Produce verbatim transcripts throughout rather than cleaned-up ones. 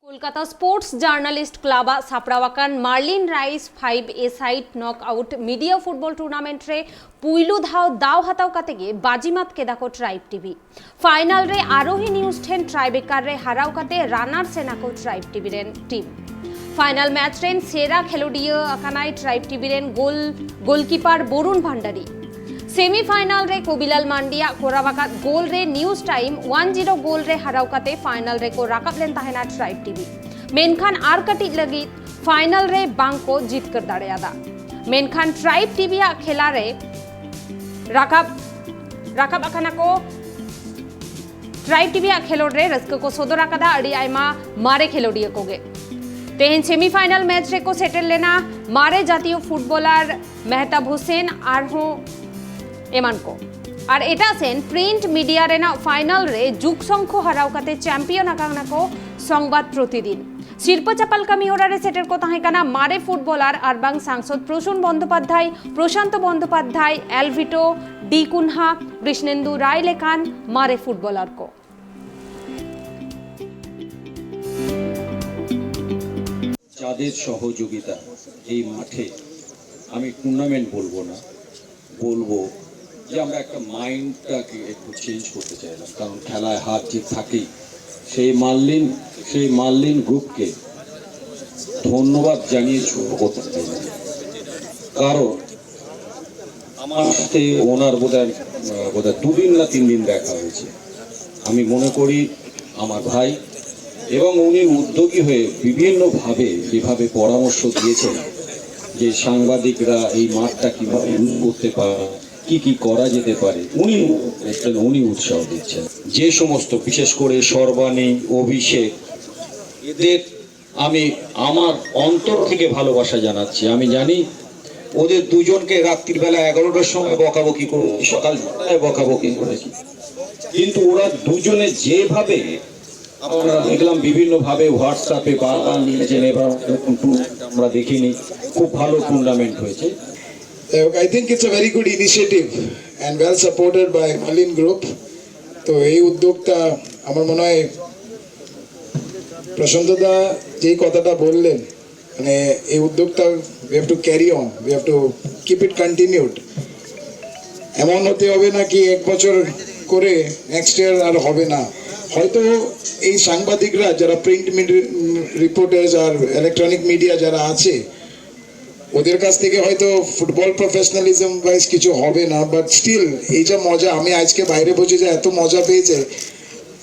Kolkata sports ᱡᱟᱨᱱᱟᱞᱤᱥᱴ club ᱟᱜ ᱥᱟᱯᱲᱟᱣ ᱟᱠᱟᱱ ᱢᱟᱨᱞᱤᱱ ᱨᱟᱭᱤᱥ five a side knockout media football tournament ᱨᱮ ᱯᱩᱭᱞᱩ ᱫᱷᱟᱣ ᱫᱟᱣ ᱦᱟᱛᱟᱣ ᱠᱟᱛᱮ ᱜᱮ ᱵᱟᱡᱤᱢᱟᱛ ᱠᱮᱫᱟ ᱠᱚ ᱴᱨᱟᱭᱤᱵᱽ ᱴᱤᱵᱷᱤ᱾ ᱯᱷᱟᱭᱱᱟᱞ ᱨᱮ ᱟᱨᱳᱦᱤ ᱱᱤᱭᱩᱥ ᱴᱷᱮᱱ ᱴᱨᱟᱭᱵᱮᱠᱟᱨ ᱨᱮ ᱦᱟᱨᱟᱣ ᱠᱟᱛᱮ ᱨᱟᱱᱟᱨᱥ ᱮᱱᱟ ᱠᱚ ᱴᱨᱟᱭᱤᱵᱽ ᱴᱤᱵᱷᱤ ᱨᱮᱱ ᱴᱤᱢ᱾ ᱯᱷᱟᱭᱱᱟᱞ ᱢᱮᱪ ᱨᱮᱱ ᱥᱮᱨᱟ ᱠᱷᱮᱞᱳᱰᱤᱭᱟᱹ ᱟᱠᱟᱱᱟᱭ ᱴᱨᱟᱭᱤᱵᱽ ᱴᱤᱵᱷᱤ ᱨᱮᱱ ᱜᱳᱞ ᱜᱳᱞᱠᱤᱯᱟᱨ ᱵᱚᱨᱩᱱ ᱵᱷᱟᱱᱰᱟᱨᱤ᱾ ᱥᱮᱢᱤ ᱯᱷᱟᱭᱱᱟᱞ ᱨᱮ ᱠᱚᱵᱤᱞᱟᱞ ᱢᱟᱱᱰᱤᱭᱟᱜ ᱠᱚᱨᱟᱣ ᱟᱠᱟᱫ ᱜᱳᱞ ᱨᱮ ᱱᱤᱭᱩᱥ ᱴᱟᱭᱤᱢ ᱚᱣᱟᱱ ᱡᱤᱨᱳ ᱜᱳᱞ ᱨᱮ ᱦᱟᱨᱟᱣ ᱠᱟᱛᱮ ᱯᱷᱟᱭᱱᱟᱞ ᱨᱮᱠᱚ ᱨᱟᱠᱟᱵ ᱞᱮᱱ ᱛᱟᱦᱮᱱᱟ ᱴᱨᱟᱭᱤᱵᱽ ᱴᱤᱵᱷᱤ᱾ ᱢᱮᱱᱠᱷᱟᱱ ᱟᱨ ᱠᱟᱹᱴᱤᱡ ᱞᱟᱹᱜᱤᱫ ᱯᱷᱟᱭᱱᱟᱞ ᱨᱮ ᱵᱟᱝ ᱠᱚ ᱡᱤᱛᱠᱟᱹᱨ ᱫᱟᱲᱮᱭᱟᱫᱟ᱾ ᱢᱮᱱᱠᱷᱟᱱ ᱴᱨᱟᱭᱤᱵᱽ ᱴᱤᱵᱷᱤ ᱟᱜ ᱠᱷᱮᱞᱟ ᱨᱮ ᱨᱟᱠᱟᱵ ᱨᱟᱠᱟᱵ ᱟᱠᱟᱱᱟ ᱠᱚ᱾ ᱴᱨᱟᱭᱤᱵᱽ ᱴᱤᱵᱷᱤ ᱟᱜ ᱠᱷᱮᱞᱳᱰ ᱨᱮ ᱨᱟᱹᱥᱠᱟᱹ ᱠᱚ ᱥᱚᱫᱚᱨ ᱟᱠᱟᱫᱟ ᱟᱹᱰᱤ ᱟᱭᱢᱟ ᱢᱟᱨᱮ ᱠᱷᱮᱞᱳᱰᱤᱭᱟᱹ ᱠᱚᱜᱮ᱾ ᱛᱮᱦᱮᱧ ᱥᱮᱢᱤ ᱯᱷᱟᱭᱱᱟᱞ ᱢᱮᱪ ᱨᱮᱠᱚ ᱥᱮᱴᱮᱨ ᱞᱮᱱᱟ ᱢᱟᱨᱮ ᱡᱟᱛᱤᱭᱚ ᱯᱷᱩᱴᱵᱚᱞᱟᱨ ᱢᱮᱦᱛᱟᱵ ᱦᱩᱥᱮᱱ ᱟᱨᱦᱚᱸ ᱮᱢᱟᱱ ᱠᱚ᱾ ᱟᱨ ᱮᱴᱟᱜ ᱥᱮᱱ ᱯᱨᱤᱱᱴ ᱢᱤᱰᱤᱭᱟ ᱨᱮᱱᱟᱜ ᱯᱷᱟᱭᱱᱟᱞ ᱨᱮ ᱡᱩᱜᱽ ᱥᱚᱝᱜᱷᱚ ᱦᱟᱨᱟᱣ ᱠᱟᱛᱮ ᱪᱟᱢᱯᱤᱭᱚᱱ ᱟᱠᱟᱱᱟ ᱠᱚ ᱥᱚᱝᱵᱟᱫ ᱯᱨᱚᱛᱤᱫᱤᱱ᱾ ᱥᱤᱨᱯᱟᱹ ᱪᱟᱯᱟᱞ ᱠᱟᱹᱢᱤ ᱦᱚᱨᱟ ᱨᱮ ᱥᱮᱴᱮᱨ ᱠᱚ ᱛᱟᱦᱮᱸ ᱠᱟᱱᱟ ᱢᱟᱨᱮ ᱯᱷᱩᱴᱵᱚᱞᱟᱨ ᱟᱨ ᱵᱟᱝ ᱥᱟᱝᱥᱚᱫ ᱯᱨᱚᱥᱩᱱ ᱵᱚᱱᱫᱳᱯᱟᱫᱽᱫᱷᱟᱭ, ᱯᱨᱚᱥᱟᱱᱛᱚ ᱵᱚᱱᱫᱳᱯᱟᱫᱽᱫᱷᱟᱭ, ᱮᱞ ᱵᱷᱤᱴᱳ, ᱰᱤ ᱠᱩᱱᱦᱟ, ᱠᱨᱤᱥᱱᱮᱱᱫᱩ ᱨᱟᱭ ᱞᱮᱠᱟᱱ ᱢᱟᱨᱮ ᱯᱷᱩᱴᱵᱚᱞᱟᱨ ᱠᱚ᱾ যাদের সহযোগিতা এই মাঠে, আমি টুর্নামেন্ট বলবো না, বলবো যে আমরা একটা মাইন্ডটাকে একটু চেঞ্জ করতে চাইলাম, কারণ খেলায় হার জিত থাকেই। সেই মার্লিন সেই মার্লিন গ্রুপকে ধন্যবাদ জানিয়ে শুরু করতে চাই, কারণ আমার সাথে ওনার বোধহয় বোধহয় দুদিন না তিন দিন দেখা হয়েছে। আমি মনে করি আমার ভাই, এবং উনি উদ্যোগী হয়ে বিভিন্নভাবে যেভাবে পরামর্শ দিয়েছেন যে সাংবাদিকরা এই মাঠটা কিভাবে ইউজ করতে পারে, কি কি করা যেতে পারে, উনি উনি উৎসাহ দিচ্ছেন। যে সমস্ত, বিশেষ করে সর্বাণী, অভিষেক, এদের আমি আমার অন্তর থেকে ভালোবাসা জানাচ্ছি। আমি জানি ওদের দুজনকে রাত্রিবেলা এগারোটার সময় বকাবকি করেছি, সকাল ছটায় বকাবকি করেছি, কিন্তু ওরা দুজনে যেভাবে, আমরা দেখলাম বিভিন্নভাবে হোয়াটসঅ্যাপে বারবার নিয়েছেন, এবার এরকম টুর্নামেন্ট আমরা দেখিনি। খুব ভালো টুর্নামেন্ট হয়েছে। I think it's a very good initiative and well supported by Malin Group. তো এই উদ্যোগটা আমার মনে হয় প্রশান্ত দা যেই কথাটা বললেন, মানে, এই উদ্যোগটা we have to carry on, we have to keep it continued. এমন হতে হবে না কি এক বছর করে নেক্সট ইয়ার আর হবে না। হয়তো এই সাংবাদিকরা, যারা প্রিন্ট রিপোর্টার্স আর ইলেকট্রনিক মিডিয়া যারা আছে, ওদের কাছ থেকে হয়তো ফুটবল প্রফেশনালিজম ওয়াইজ কিছু হবে না, বাট স্টিল এই যা মজা, আমি আজকে বাইরে বসে যে এত মজা পেয়েছে,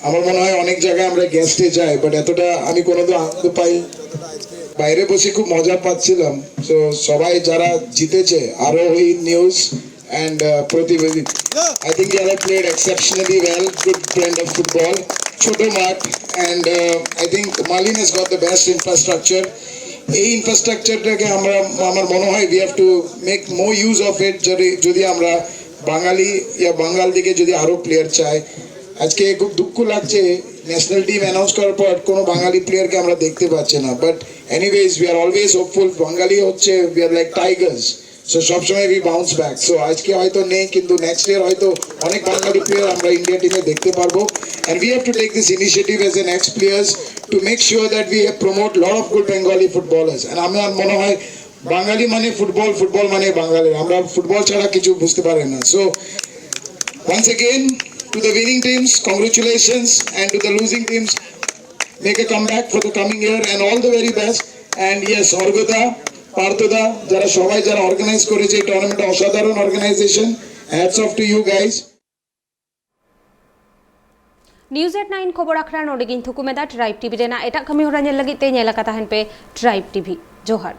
আমার মনে হয় অনেক জায়গায় আমরা গেস্টে যাই, বাট এতটা আমি কোনোদিন আনন্দ পাই। বাইরে বসে খুব মজা পাচ্ছিলাম। তো সবাই যারা জিতেছে, আরোহী, নিউজ অ্যান্ড প্রতিবেদী, I think they have played exceptionally well, good brand of football, ছোট মাঠ, and I think Malin has got the best infrastructure. এই ইনফ্রাস্ট্রাকচারটাকে আমরা, আমার মনে হয় we have to make more use of it. যদি যদি আমরা বাঙালি ইয়া বাঙাল দিকে যদি আরও প্লেয়ার চাই, আজকে খুব দুঃখ লাগছে, ন্যাশনাল টিম অ্যানাউন্স করার পর কোনো বাঙালি প্লেয়ারকে আমরা দেখতে পাচ্ছি না। But anyways, we are always hopeful. বাঙালি হচ্ছে, we are like tigers, so সবসময় we bounce back. So আজকে হয়তো নেই, কিন্তু নেক্সট ইয়ার হয়তো অনেক বাঙালি প্লেয়ার আমরা ইন্ডিয়া টিমে দেখতে পারবো। And we have to take this initiative as an ex players to make sure that we promote lot of good Bengali footballers. And আমার মনে হয় বাঙালি মানে ফুটবল, ফুটবল মানে বাঙালি। আমরা ফুটবল ছাড়া কিছু বুঝতে পারি না। So once again, to the winning teams, congratulations, and to the losing teams, make a comeback for the coming year and all the very best. And yes, অর্ঘদা, পার্থদা, যারা সবাই যারা অর্গানাইজ করেছে এই টুর্নামেন্টটা, অসাধারণ organisation, hats off to you guys. News at nine ᱠᱷᱚᱵᱚᱨ ᱟᱠᱷᱲᱟ ᱱᱚᱰᱮ ᱜᱤᱧ ᱛᱷᱩᱠᱩᱢ ᱮᱫᱟ᱾ ᱴᱨᱟᱭᱤᱵᱽ ᱴᱤᱵᱷᱤ ᱨᱮᱱᱟᱜ ᱮᱴᱟᱜ ᱠᱟᱹᱢᱤ ᱦᱚᱨᱟ ᱧᱮᱞ ᱞᱟᱹᱜᱤᱫ ᱛᱮ ᱧᱮᱞ ᱟᱠᱟ ᱛᱟᱦᱮᱱ ᱯᱮ ᱴᱨᱟᱭᱤᱵᱽ ᱴᱤᱵᱷᱤ᱾ ᱡᱚᱦᱟᱨ᱾